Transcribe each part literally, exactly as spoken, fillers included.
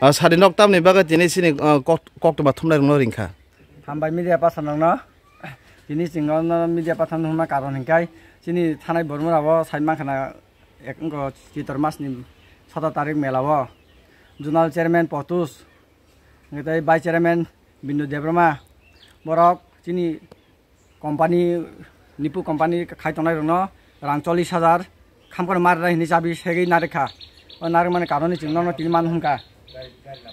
Ah, sadi nok tamni bagwi tini chini, ah, kok-, koktwma thumnai rwngno ringkha. Hambai media person rokno. Tini chwng no media person hwnma karon hinkai chini thanai Bormura o sai mankha na ek wngkha Chitor mas ni soto tarik mela o. Zonal chairman Potus, hwnkhe tei vice chairman Bindu Debbarma, borok chini company, Nipu company khai tongnai rokno rang chollish hajar khamkar mar rai hinwi chabi segwi narikha. O narikmani karon ni chwng nono tini man hwnka.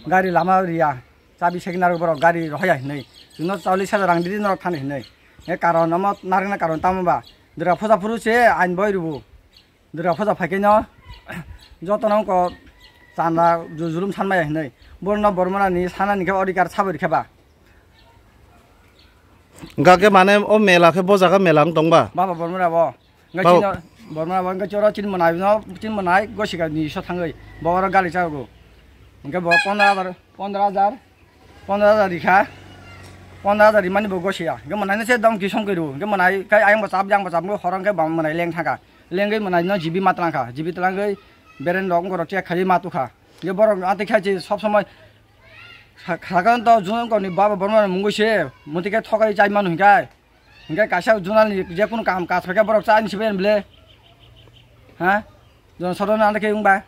Gari lama riya, chabi segwi narwk borok gari rohorya hinwi. Chwngno chollish hajar rang didi norok thani hinwi. He karon omo narikna karon tamo ba? Dura phoja phuru se ain boi rubu. Dura phoja phai khe no joto no ko chanda ju-, julum san maya hinwi. Borno Bormura ni sana ni khe odikar sabo rikha ba. Hwnkha khe mane o mela khe bo jaga mela wng tong ba? Baba Bormura bo. Hwnkhe Baba chini Bormura bo hwnkhe choro chini mwnai no, chini mwnai gosika ni so thangwi. Bo oro gali chago. Hwnkhe bo pondro hajar, pondro hajar, pondro hajar rikha. Pondro hajar rimani bo gosiya. Hwnkhe mwnai no se dam ki song kairu. Hwnkhe mwnai kai ayang bo chap, yang bo chap, horo hwnkhe bo mwnai leng thangkha. Lengwi mwnai no jibi ma twlang kha. Jibi twlangwi beren rok wngkha rok che khai ma tukha. Hwnkhe borok atwi khai chi sob somoi sa-, sakang to jun wngkha ni baba Bormura ni mungwi se. Muti khe thokai chai manu hwnkhe. Hwnkhe kaisa zonal ni je kunu kaham kaj khe borok cha ni sibai bile. Ha? Jon sodo na khe wngba.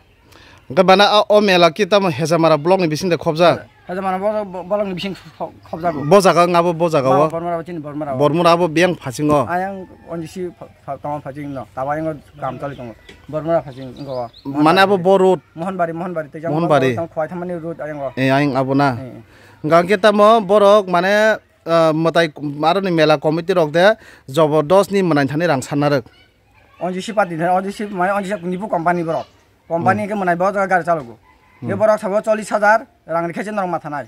Hwnkhe bana o, o mela ki tamo Hejamara block ni bising de khobjak? Hejamara bo, bo, block ni bising kho-, khobjago. Bo jaga wng abo bo jaga o? Bormura bo chini Bormura bo. Bormura abo biyang phasingo? Ayang onjisi pha-, pha-, tamo phasing no. Tabo ayang kam choli tongo. Bormura phasing wngkha o. Mane abo bo road? Mohanbari, Mohanbari tei jang Mohanbari. Tamo khwai thamani road ayang o. Eh, ayang abo na. Eh. Hwnkhe tamo borok mane ah, mwtai aroni mela committee rok de jobor dos ni mwnai thani rang sanna rwk. Onjisi party thani, onjisi mane onjisi nibu company borok. Company Hmm. ke mwnai bo jaga gari chalogo. Ye Hmm. borok sabo chollish hajar rang rikhe je norok mathanai.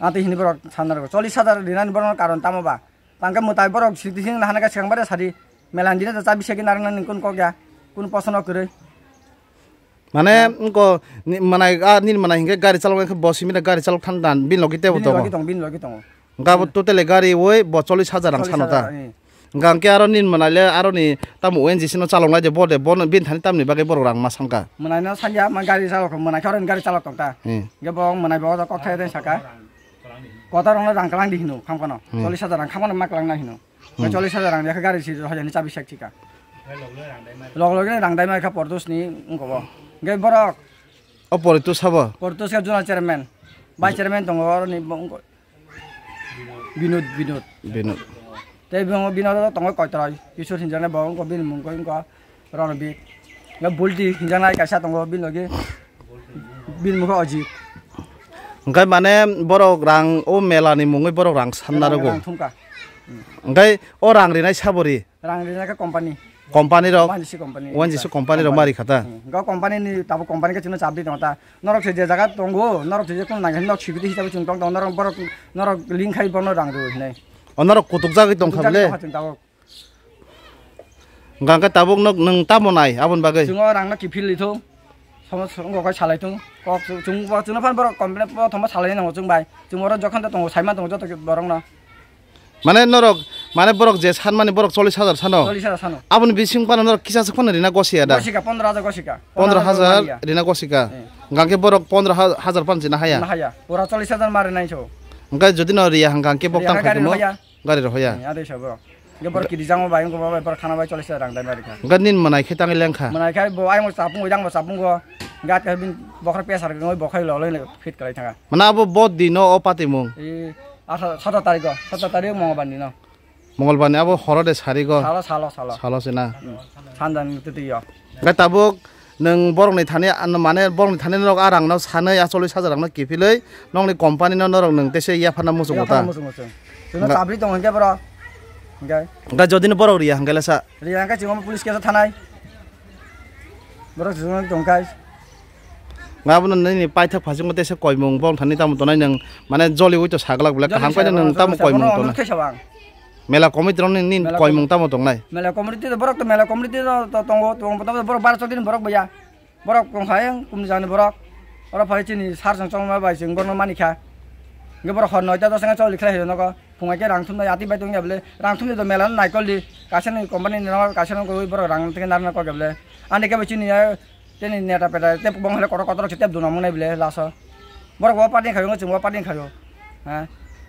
Ati hini borok sanna rwgo. Chollish hajar rinani borok karon tamo ba? Tangke mwtai borok siti sing nahana ka sekang bare sadi. Mela dina ta chabi segi narang nang kun kok ya. Kun posono kwrwi. Mane, hmm, wngko ni-, mwnai, ah, nini mwnai hinkhe gari chalok khe bo simi da gari chalok than dan, bini logi tebo tongo. Bini logi tongo, bini logi tongo. Hwnkhe abo totally gari oi bo chollish hajar rang sano ta. Chollish hajar, eh. Hwnkhe aro nini mwnai le aro ni tamo O N G C no chalok nai de bo de bo bini thani tamni bagwi borok rang ma sanka. Mwnai no sanya ma gari chalok mwnai khe aro ni gari chalok tong ta. Hmm. Hwnkhe bo mwnai bo kok thai de saka. Kotor rong rang kalang di hino khamkano. Hmm. Chollish hajar rang khamkano ma kalang na hino. Hmm. Chollish hajar rang yakha gari si hoyani chabi sek chika. Log log rang dai mai kha Portus ni wngko bo. Hwnkhe borok. O Portus sabo? Portus khe zonal chairman. Vice chairman tongo oro ni bo wngko. Binod, Binod. Binod. Tei bo Binod tongo koitoi. Kishore hinjaknai bo wngko bini mung koi wngko. Ronobik. Nga Bulti hinjaknai kaisa tongo bini logi. Bini mokhe Ajit. Hwnkhe mane borok rang o mela ni mungwi borok rang sanna rwgo. Rang thumkha. Hwnkhe o rang rinai sabori? Rang rinai khe company. Company rok? O N G C company. O N G C company rok mari khata. Hmm. Ga company ni tabo company khe chwngno chapdi tongta. Norok se je jaga tongo, norok se je kun nang nok security hisabe chwng tong tong norok borok norok link khai bono rang rw hinai. O norok kutuk jagwi tong kha bile? Kutuk jagwi tong kha chwng tabuk. Hwnkhe tabuk nwng tamo nai aboni bagwi? Chwng o rangno kiphil lithung. Somo wngkha khe salai thung. Kok chwng bo chwngno phan borok complain bo thangma salai nango chwng bai. Chwng oro jokhon to tongo saima tongo joto borokno. Mane norok mane borok je sanmani borok chollish hajar sano? Chollish hajar sano. Aboni bising phano norok kisa se phano rina gosiya da? Gosika pondro hajar gosika. Pondro hajar rina gosika. Eh. Hwnkhe borok pondro hajar phano china haya? China haya. Pura chollish hajar mari nai so. Hwnkhe jodi no riya hwnkhe bok tang gari phai. Gari rohoya. Hmm, adai sabo. Ge bor kiri jango bai, go bai, bor khana bai, chollish rang dai mari kha. Ga nin manai khe tangwi lengkha. Manai khai bo ayung chapung, jang bo chapung go. Gat ka bin bokhor pesar go, bokhai lo loi fit kalai thanga. Mana abo bo dino o patimung. E, asa, sata tarik go, sata tarik Mongolbar dino. Mongolbar ni abo horo de sari go. Salo, salo, salo. Salo sina. Hmm. Sandan titi yo. Ga tabuk Nwng borokni thani, ano mane borokni thani norok a rangno sanwi, a chollish hajar rangno kiphilwi nokni company no norok nwng tese yaphana muchungo ta? Yaphana muchungo chwng. Chwngno nga- chabri tongo hinkhe borok. Hinkhe? Hinkhe jodi no borok riya hinkhe lesa? Riya hinkhe chwng omo police case o thanai. Borok chwng tongkhai. Nga abono nini paithak phasingmo tese koimung borok thani tamo tongnai nwng mane joliui to saglak belai kaham khe nwng tamo koimung tongnai. Mela committee rokni nini koimung tamo tongnai? Mela committee to borok to mela committee to, to tongo, tong, tong, borok bara chokdini borok boya. Borok tongkha yang kumjani borok. Oro phai chini sar chong chongma bai chwng borokno manikha. Hwnkhe borok hor noita dosa wngkha choli khlai hai nogo. Phungai khe rang thumnai ati bai tongya bwle. Rang thumnai to mela no naikol di. Kaisa ni company ni rang kaisa no koi borok rang theke narwkna kok ya bwle. Ani khe bo chini ya teni neta peta tep bong hale kotor kotor se tep duna mungnai bwle laso. Borok bo party khayo, chwng bo party khayo. Ha?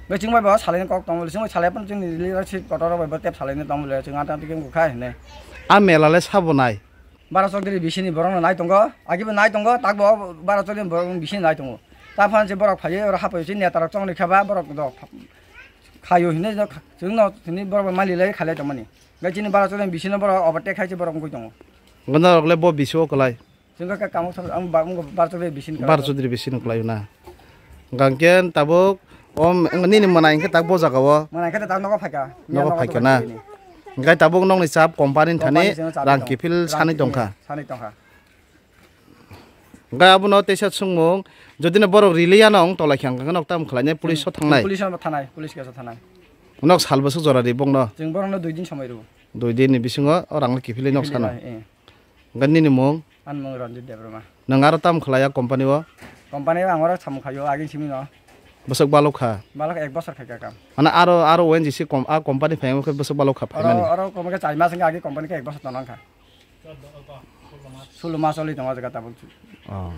Bai chwng bai bo salai kok tong, chwng bai salai pan chwng ni leadership kotor bai bo tep salai tong le, chwng ata tikin ko khai ne. A mela le sabo nai. Bara chokdri bisini borok no nai tongo, agi bo nai tongo, tak bo bara chokdri borok bisini nai tongo. Ta phan se borok phai oro hapai se neta rok chong ni khaba borok do khayo hine chwng no tini borok mali lai khalai tongmani. Gai chini bara chokdri bisini borok overtake khai se borok ngoi tongo. Gana rok le bo biso kolai. Chwng kha kamo thang ang ba wngkha Bar Chaudhuri bisin kha. Bar Chaudhuri bisin kwlaio na. Hwnkhe tabuk o nini mwnai hwnkhe tak bo jaga o. Mwnai hwnkhe tak nogo phaikha. Nogo phaikha na. Hwnkhe tabuk nokni chap company ni thani rang kiphil sani tongkha. Sani tongkha. Hwnkhe abono teisa swngmung jodi no borok rili yano wng tolai kha hwnkhe nok tam khlainai police o thangnai. Police o thanai, police case o thanai. Nok sal bwswk jora ri bokno. Chwng borokno dui din somoi rw. Dui din ni bisingo o rang kiphilwi nok sano. Hwnkhe nini mung? Ani mung Ranjit Debbarma. Nwng aro tam khlai ya company o? Company o ang oro samung khaio agini simi no. Bwswk balok kha? Balok ek bosor khaikha kam. Mane aro, aro O N G C kom-, a company phaiyamo khe bwswk balok kha phaimani? Oro, oro kom khe char mas wngkha agi company khe ek bosor tongo wngkha. Sulo mas choli tongo jaga tabuk. Oh.